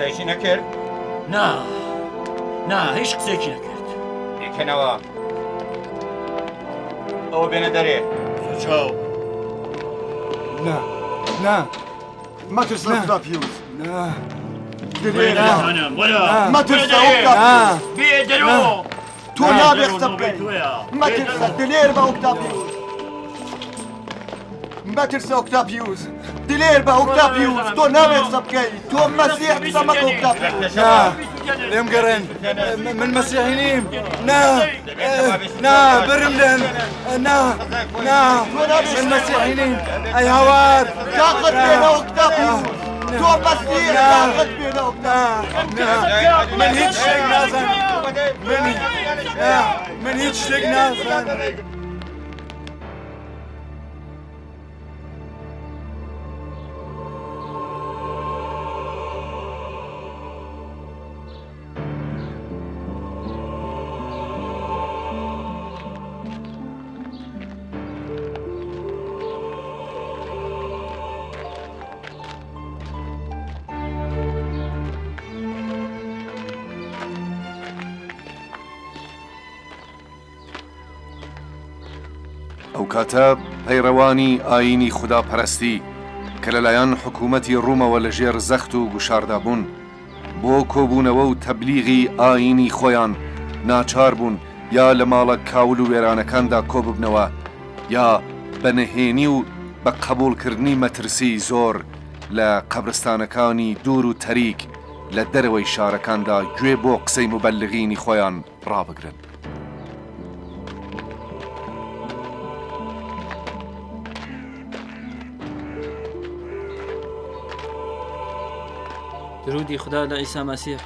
قسەیشی نەکرد؟ نا نا هیچ قسەیەکی نەکرد. بیکەنەوە ئەوە بێنە دەرێ. چاو. نا نا مەترسە ئۆکتاپیوس. نا مەترسە ئۆکتاپیوس. بێ دەرۆ. تۆ نابێ قسە بکەی. مەترسە دلێر بە ئۆکتاپیوس. مەترسە ئۆکتاپیوس. دلێر بە ئۆکتاپیوس. تۆ نابێ قسە بکەی. تۆ مەسیح قسە مەکە ئۆکتاپیوس. نا لێم گەڕێن من مەسیحی نیم. نا نا برم لێن. نا نا من مەسیحی نیم. ئەی هاوار. تاقەت بێنە ئۆکتاپیوس. تۆ مەسیح تاقەت بێنە ئۆکتاپیوس. من هیچ شتێک نازانم. من هیچ شتێک نازانم. ئەو کاتە پەیڕەوانی ئایینی خوداپەرستی کە لەلایەن حکوومەتی ڕوومەوە لەژێر زەخت و گوشاردا بوون، بۆ کۆبوونەوە و تەبلیغی ئایینی خۆیان ناچار بوون یا لە ماڵە کاول و وێرانەکاندا کۆببنەوە یا بە نهێنی و بە قەبووڵکردنی مەترسیی زۆر لە قەبرستانەکانی دوور و تەریک لە دەرەوەی شارەکاندا گوێ بۆ قسەی موبەلغینی خۆیان ڕابگرن. درودی خودا لە عیسا مەسیح.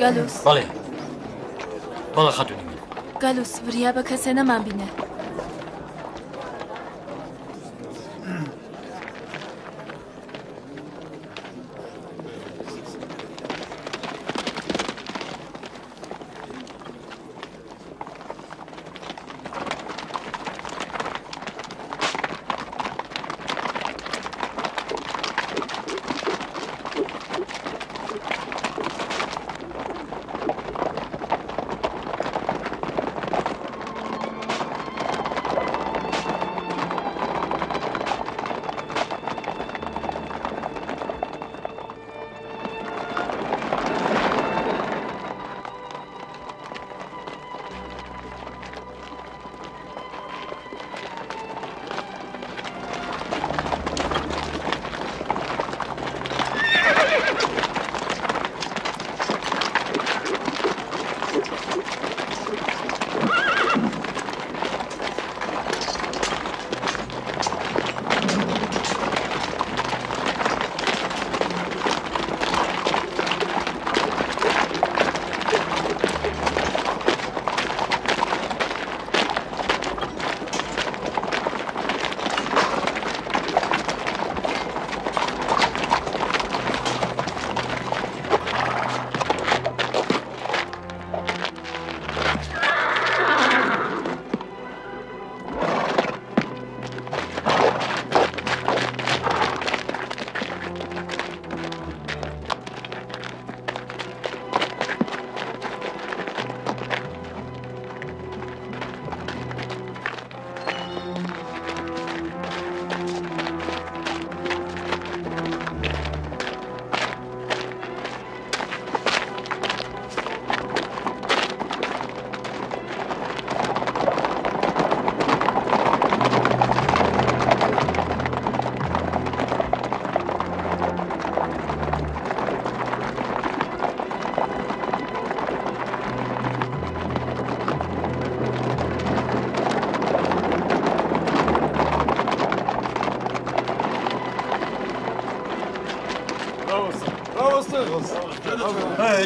گالوس. بەڵێ بەڵێ خاتونی من. گالوس وریا بە کەسێ نەمان بینێ.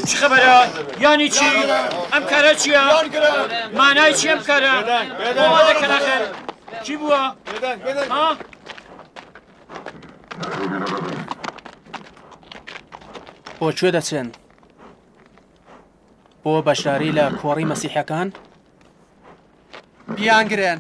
چ خەبەرە؟ یانی چی؟ ئەم کارە چییە؟ مانای چی ئەم کارە؟ بۆ وا دەکەن ئاخر؟ چی بووە؟ ها؟ بۆ کوێ دەچن؟ بۆ بەشداری لە کۆڕی مەسیحەکان؟ بیانگرن.